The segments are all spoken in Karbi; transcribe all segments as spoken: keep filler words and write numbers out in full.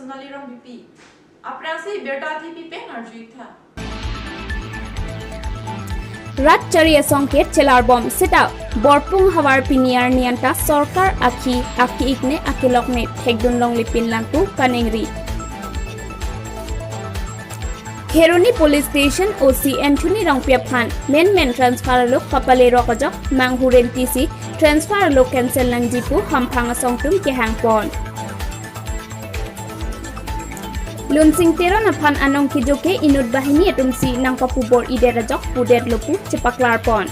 Nali Rongpipi. Aphrangsi birta thipi pen arju-ik tha. Rat chari asong ke chelarbom seta Borpung havar pini arni anta sorkar akhi, aki-ik ne akelok ne thekdun longle pin lang pu kaningri. Kheroni Police Station O C Anthony Rongpi aphan menmen transfer alo kapale rok ajok manghu renti si transfer alo cancel nangji pu hamphang asong atum kehang pon. Lunsing Teron aphan anong kejo ke inut banghini atum si nangpapu bor-idet ajok pudet lo pu chepaklar pon.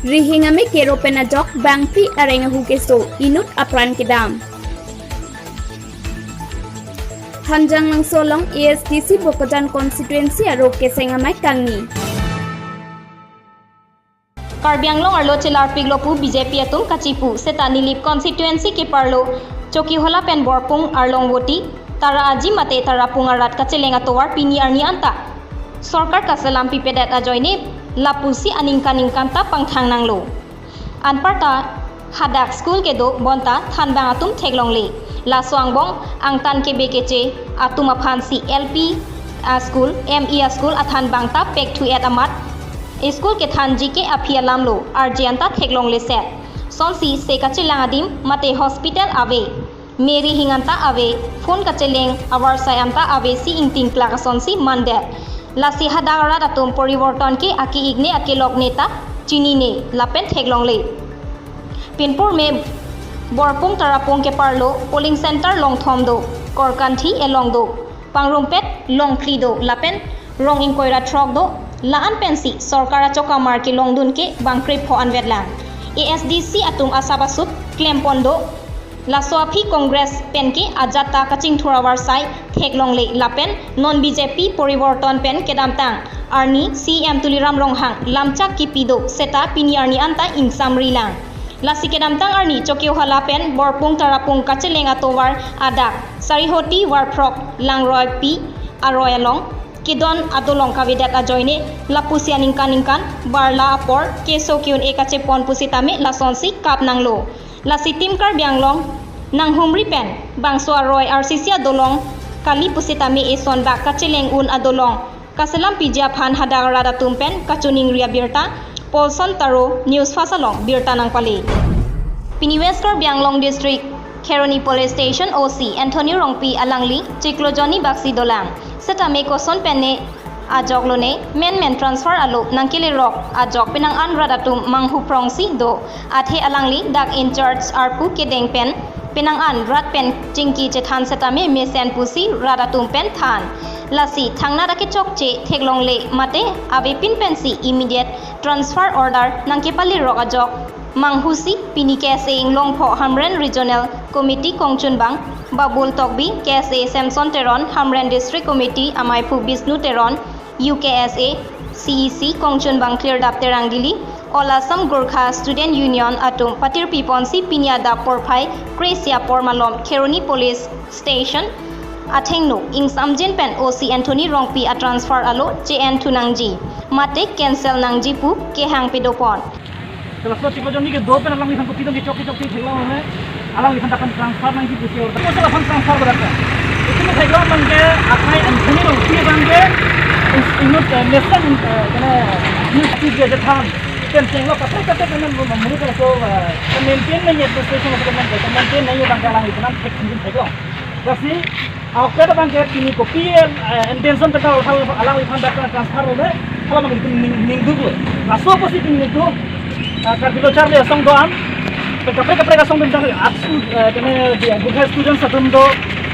Rihing ame kero pen ajok bangpi areng ahu keso, inut apran kedam. Hanjanglangso along A S D C Bokajan constituency aro keseng amei kangni. Karbi Anglong arlo chelarpik lo pu B J P atum kachipu, seta Nilip constituency keparlo Chokihola pen Borpung arlong voti, Tara Aji mate Tarapung arat kacheleng atovar pini arni anta sorkar kaselam pipedet ajoine lapusi aningkan ningkan ta pangthang nanglo. Anparta hadak school kedo bonta thanbang atum theklongle. Laso angbong angtan kebe keche atum aphan si L P a school, M E a school athanbang ta pekthu-et amat, school kethanji ke aphi alam lo, arje anta theklongle set. Sonsi se kachelang adim mate hospital ave, me rihing anta ave, phone kacheleng avarsai anta ave si ingtingklak asonsi mandet. Lasi hadak arat atum poriborton ke aki-ik ne akelok ne ta chinine lapen theklongle. Pinpur me Borpung Tarapung keparlo polling center longthom do, Korkanthi elong do, Pangrumpet longphli do lapen rong ingkoi ra throk do, la-an pensi sorkar achokamar kelongdun ke bangkrip pho anvet lang. A S D C atum asap asup klempon do, laso aphi Congress pen ke ajat ta kachingthur avarsai theklongle lapen non B J P poriborton pen kedamtang arni C M Tuliram Ronghang lamchak kipi do seta pini arni anta ingsamri lang. Lasi kedamtang arni Chokihola pen Borpung Tarapung kacheleng atovar adak Sarihoti Varphrok Langroipi aroi along kedon adolong kavedet ajoine lapusi aningkan ningkan barla apor keso ke-un-e kachepon pusitame lasonsi kap nanglo. Lasi Team Karbi Anglong nanghumri pen bangso aroi R C C adolong kali pusitame eson dak kacheleng un adolong kaselam piji aphan hadak arat atum pen kachiningri abirta Paulson Taro News Fast along birta nangpale. Pini West Karbi Anglong District Kheroni Police Station O C Anthony Rongpi alangli chiklo jonni baksi dolang. Setame koson pen ne ajok lone menmen transfer alo nangkele rok ajok penang an rat atum manghu prongsi do. Athe alangli dak in charge arpu kedeng pen penang an rat pen chingki chethan setame mesen pusi rat atum pen than. Lasi thangnat akechokche theklongle mate avepin pensi immediate transfer order nangkepale rok ajok manghusi pini K S A Inglongpho Hamren Regional Committee kongchunbang Babul Tokbi, K S A Samson Teron, Hamren District Committee amaiphu Bisnu Teron, U K S A C E C kongchunbang Klirdap Terang Dili, All Assam Gorkha Student Union atum patirpi ponsi pini adap porphai kre-isi apor malom Kheroni Police Station athengno ingsamjin pen O C Anthony Rongpi a transfer alo che-en thu nangji mate cancel nangji pu kehang pedo pon. Kelaslo chiklo jonni kedo pen alangliphan kopi dong kechok kechok si theklong ne. Alangliphan dak pen transfer nangji pusi order. Mo aphan transfer berapa? Itu theklong abang ke akai Anthony Rongpi abang ke inut, eh, mesen, eh, kena news feed dia jathan. Pen chenglo kaprek kaprek pen mulu kelaslo, eh, maintain nangji administration of government, maintain nangji abang ke alangliphan thek theklong. Lasi, ah, keta abang ke pini kopi, eh, intention keta alangliphan dak transfer lo de, hala abang itum ning, ningduk lo. Laso apotsi itum ningduk, ah, Karbi Lo Charli Asong do-an, pen kaprek kaprek asong pen jang, ah, stu-, eh, kene di, ah, Gorkha students atum do,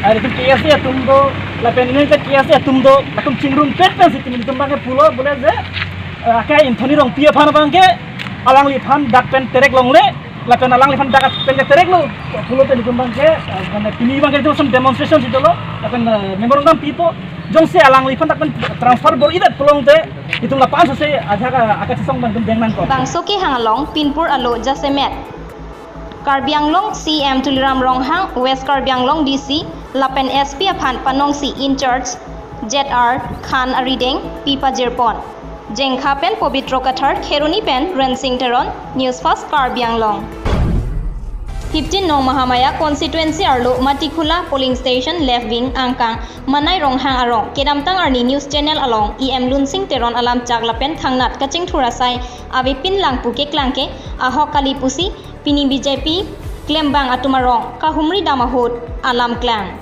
ah, itum K S A atum do, lapen ini ke K S A atum do, atum chingrumpet pensi itum, itum abang ke pulo bole je, eh, akai Anthony Rongpi aphan abang ke, alangliphan dak pen terek longle, lapen alangliphan dak pen ke terek lo, pulote itum abang ke, eh, mane pini abang ke itum demonstration si dolo, lapen, eh, memorandum pipo, jongsi alangliphan dak pen transfer bor-idet pulote, itum lapu-an sose ajak, eh, akachesong abang itum deng nangkok. Bangso kehang along pinpur alo jasemet Karbi Anglong C M Tuliram Ronghang, West Karbi Anglong D C, lapen S P aphan panongsi in charge Z R Khan arideng pi pajirpon. Jengkha pen Pobitro Kathar, Kheroni pen Rensing Teron, News Fast Karbi Anglong. Fifteen nong Mahamaya constituency arlo Matikhula polling station left wing angkang Manai Ronghang arong kedamtang arni news channel along E M Lunsing Teron alamchak lapen thangnat kachingthur asai avepin lang pu keklang ke ahok kali pusi pini B J P klembang atum arong kahumri dam ahut alam klang.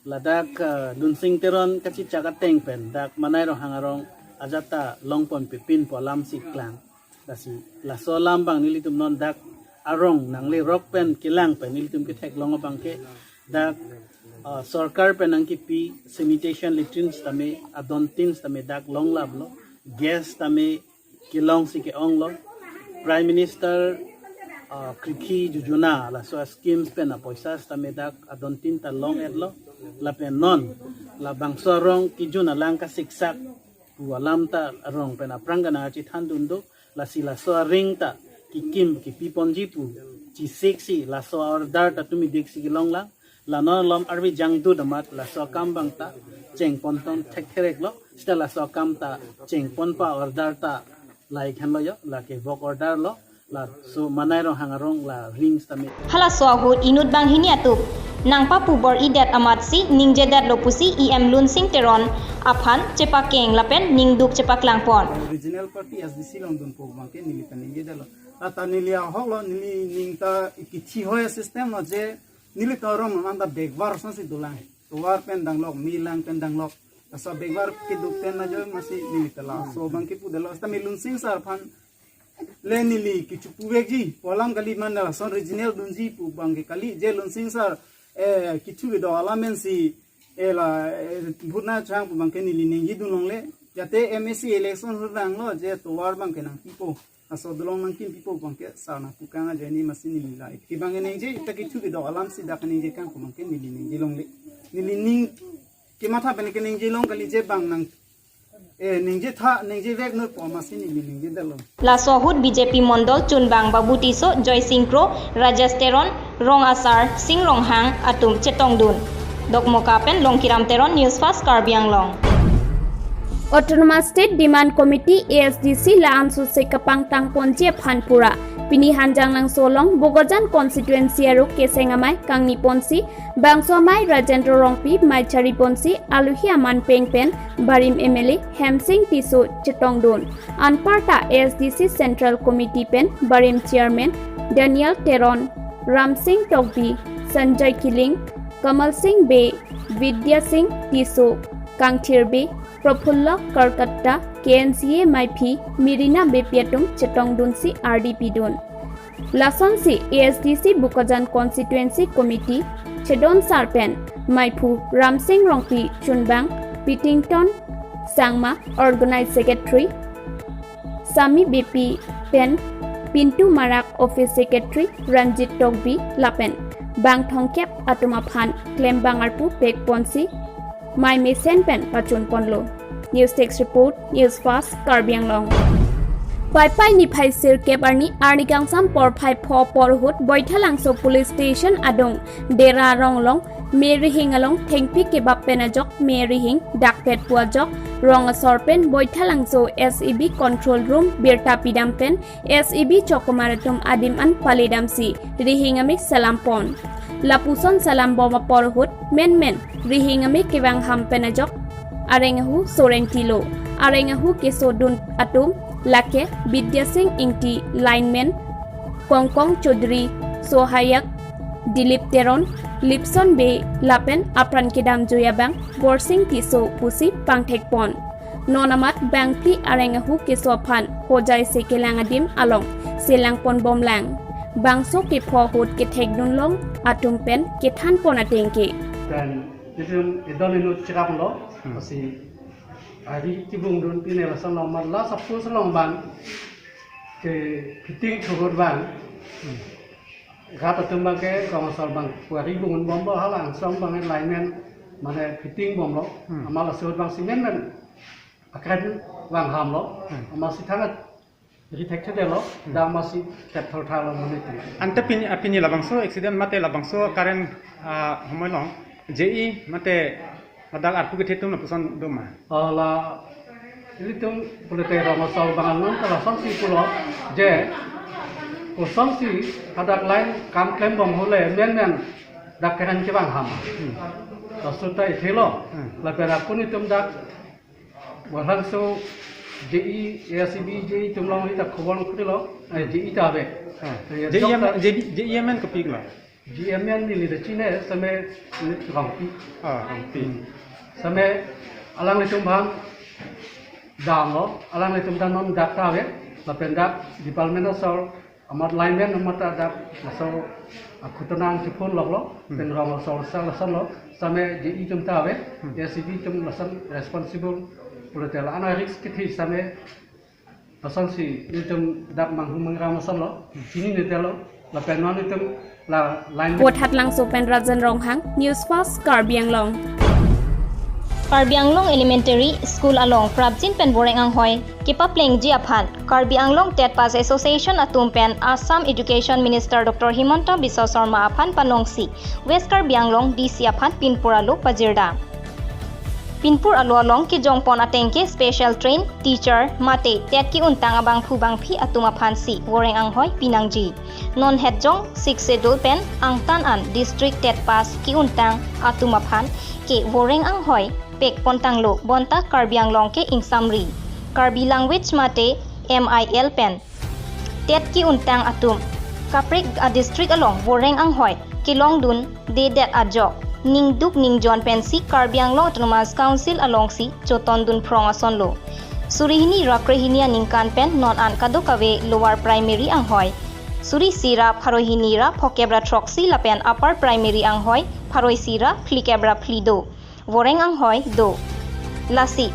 Ladak uh, Lunsing Teron kachichak ateng pen dak Manai Ronghang arong ajat ta longpon pipin pu alamsi klang. Lasi laso alam abang nelitum non dak arong nanglerok pen kelang pen nelitum ketheklong abang ke dak uh, sorkar pen nangkipi sanitation latrine tame adontin tame dak longlaplo, gas tame kelongsi ke-onglo, Prime Minister uh, Kriki Jojona laso schemes pen apoisa tame dak adontin ta long-etlo, lapen non labangso arong kejun alang kasiksak pu alam ta arong pen aphrang kana chethan dun do, lasi laso aring ta kekim kepiponji pu chesiksi laso order ta tumi diksi kelong lang, la non alom arve jangdu damat laso akam abang ta chengpontong thekthereklo, seta laso akam ta chengponpa order ta laikhan lo yo, lake work order lo, laso Manai Ronghang arong la rings tame. Halaso ahut inut banghini atum nangpapu bor-idet amatsi ningjedetlo pusi E M Lunsing Teron aphan chepakeng lapen ningduk chepaklangpon. Regional party S D C along dunpo abang ke neli ta ningjedetlo. Ata neli ahoklo, neli ning ta kithi hoi system lo je neli ta arong non anta bekvar sonsi dolang. Tovar pen danglok, milang pen danglok. Asa bekvar keduk pen ajo masi neli ta laso abang kepudetlo. Seta me Lunsing sir aphan le neli kecho puvekji pu alam kali, mane lason regional dunji pu abang ke kali, je Lunsing sir eh kecho kedo alam pensi eh la eh, vote nangchang pu abang ke neli ningjedun longle. Jate M A C election hurang lo je tovar abang ke nangpipo, aso dolong nangkimpipo abang ke sir nangpukang ajoine masi neli la kibang ningje ta kecho kedo alamsi dak ningje kang pu abang ke neli ningje longle. Neli ning kematha pen keningje long kali, je abang nang eh ningje tha ningje vek noi pu amatsi neli ningjedetlo. Laso ahut B J P Mondol chunbang Babu Tisso, Joysing Kro, Rajesh Teron, Rong Asar, Sing Ronghang atum chetongdun. Dokmoka pen Longkiram Teron, News Fast Karbi Anglong. Autonomous State Demand Committee, A S D C la ansose kapangtangponji aphan pura pini Hanjanglangso along Bokajan constituency arlo keseng amei kangniponsi bangso amei Rajendra Rongpi mei chariponsi alohi aman peng pen barim M L A Hemsing Tisso chetongdun. Anparta A S D C Central Committee pen barim chairman Daniel Teron, Ramsing Tokbi, Sanjay Killing, Kamal Singh Bey, Vidya Singh Tisso, Kangthir Bey, Prafullo Karkatta, K N C A meiphi Mirina Beypi atum chetongdunsi ardi pidun. Lasonsi A S D C Bokajan Constituency Committee chedon sar pen meiphu Ramsing Rongpi chunbang, Pitington Sangma Organized Secretary, Sami Beypi pen Pintu Marak Office Secretary, Ranjit Tokbi lapen bang thomkep atum aphan klembang arpu pekponsi mei mesen pen pachunponlo. News Desk Report, News Fast, Karbi Anglong. Paipai niphai sirkep arni arni kangsam porphai pho apor ahut Baithalangso Police Station adung Dera Ronglong me rihing along thengpi kebap pen ajok me rihing dakpet pu ajok rong asor pen Baithalangso S E B Control Room birta pidam pen S E B chokomar atum adim an paledamsi rihing ame salampon. Lapuson salambom apor ahut menmen rihing ame kevangham pen ajok areng ahu soreng tilo. Areng ahu kesodun atum lake Bidya Singh Ingti lineman, Kongkong Chaudhary sohayak, Dilip Teron, Lipson Bey lapen apran kedamjui abang Borsing Tisso pusi pangthekpon. Non amat bangphli areng ahu keso aphan hojai se kelang adim along selangponbomlang. Bangso kepho ahut kethekdunlong atum pen kethanpon ateng ke. Dan itum idol inut chekaplo, hmm, lasi ari kibungdun pine lason long amat la suppose long abang ke fitting thurut abang. Hmm. Rat atum abang ke rong asor abang kuari bungun bomlo, hala angsong abang lineman mane fitting bomlo. Hmm. Amat laso ahut abangsi menmen akren vanghamlo. Hmm. Amatsi thangnat ri thekthedetlo, hmm, dak amatsi tep thortharlo mane ti. Ante pini, pini labangso accident mate labangso current, ah, homoi long, J E mate ladak arpu kethe atum lapuson doma. Oh, la ilitum pulote rong asor abang non kalasonsi pulo je Kosonsi hadak line kam klembom ahut le menmen dak kereng kevang ham. Hmm. Laso ta ithelo. Hmm. Lapen akun itum dak Wahlangso J E, A S E B J E itum along ita khobor nangkrilo, eh, J E ta ave. Hmm. Eh, J E M, doctor J E M kopi lo? J E M neli ta chine, same Rongpi. Ah, Rongpi. Hmm. Same alanglitum aphan damlo, alanglitum ta non dak ta ave, lapen dak department asor amat lineman amat ta dak laso akhutanang chiphon loklo, Hmm. pen rong asor sa lasonlo, same J E itum ta ave, Hmm. A S E B itum lason responsible pulote la ana risk kethe same lasonsi itum dak manghumang ram asonlo, Hmm. chinine detlo, lapen non itum la line Vothatlangso pen Rajan Ronghang, News Fast, Karbi Anglong. Karbi Anglong Elementary School along prapjin pen voreng anghoi kepaplengji aphan Karbi Anglong TET Pass Association atum pen Assam Education Minister Doctor Himanta Biswa Sarma aphan panongsi West Karbi Anglong D C aphan pinpur alo pajirda. Pinpur alo along kejongpon ateng ke special train teacher mate TET ke-untang abangphu bangphi atum aphansi voreng anghoi pinangji. Non hetjong Sixth Schedule pen angtan an district TET Pass ke-untang atum aphan ke voreng anghoi pekpontanglo bonta Karbi Anglong ke ingsamri Karbi language mate M I L pen TET ke-untang atum kaprek adistrict along voreng anghoi kelongdundedet ajok ningduk ningjon pensi Karbi Anglong Autonomous Council alongsi chotondun phrong asonlo. Suri hini ra krehini aningkan pen non an kadokave lower primary anghoi suri isi ra pharo hini ra phokep ra throksi lapen upper primary anghoi pharo isi ra phlikep ra phli do. Voreng anghoi do. Lasi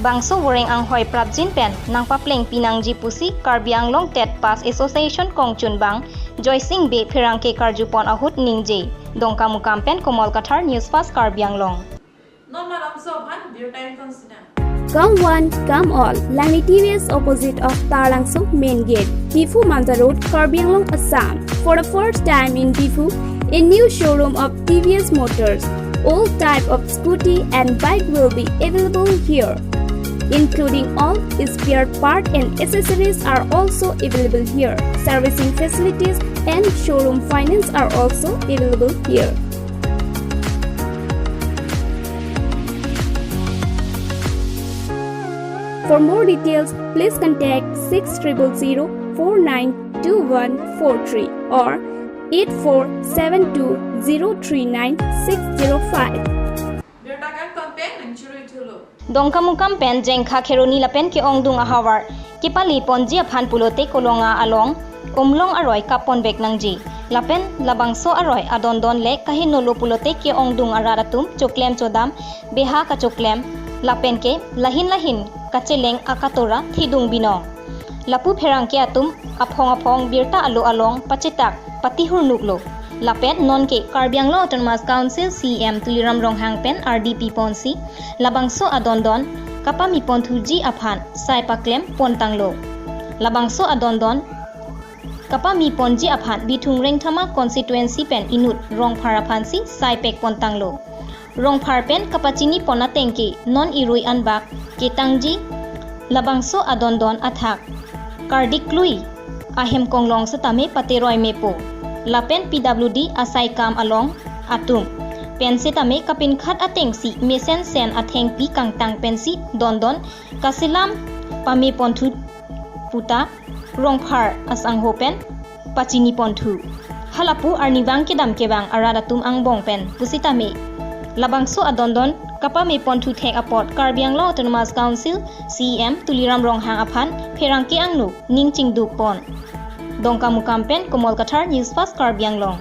bangso voreng anghoi prapjin pen nangpapleng pinangji pusi Karbi Anglong TET Pass Association kongchunbang Joysing Bey pherangke karjupon ahut ningje. Dongkamukam pen Komol Kathar, News Fast Karbi Anglong. Non malam so aphan birta ingkon sinang. Come one, come all. Langni T V S opposite of Taralangso main gate, Diphu Manja Road, Karbi Anglong, Assam. For the first time in Diphu, a new showroom of T V S Motors. All type of scooty and bike will be available here, including all spare part and accessories are also available here. Servicing facilities and showroom finance are also available here. For more details, please contact six triple zero four nine two one four three or eight four seven two zero three nine six zero five. Birta kangton pen nangchirui thulo. Dongkamukam pen Jengkha Kheroni lapen ke-ongdung ahavar kepaleponji aphan pulote Kolonga along umlong aroi kapponvek nangji. Lapen labangso aroi adondon le kahenolo pulote ke-ongdung arat atum choklem chodam, beha kachoklem, lapen ke lahin lahin kacheleng akatora thidung binong. Lapu pherangke atum aphong aphong birta alo along pachetak patihurnuklo. Lapen nonke Karbi Anglong Autonomous Council C E M Tuliram Ronghang pen ardi piponsi labangso adondon kapameponthuji aphan sai paklempontanglo. Labangso adondon kapameponji aphan Bithung Rengthama constituency pen inut Rongphar aphansi sai pekpontanglo. Rongphar pen kapachinipon ateng ke non irui anbak ketangji labangso adondon athak kardik klui ahem konglong setame pateroi mepo. Lapen P W D asaikam along atum pen setame kapinkhat atengsi mesen sen athengpi kangtang pensi dondon kaselam pameponthu puta Rongphar asangho pen pachiniponthu. Halapu arnivang kedam kevang arat atum angbong pen pusitame labangso adondon kapameponthu thek apot Karbi Anglong Autonomous Council C E M Tuliram Ronghang aphan pherangke angno ning chingdukpon. Dongkamukam pen Komol Kathar, News Fast Karbi Anglong.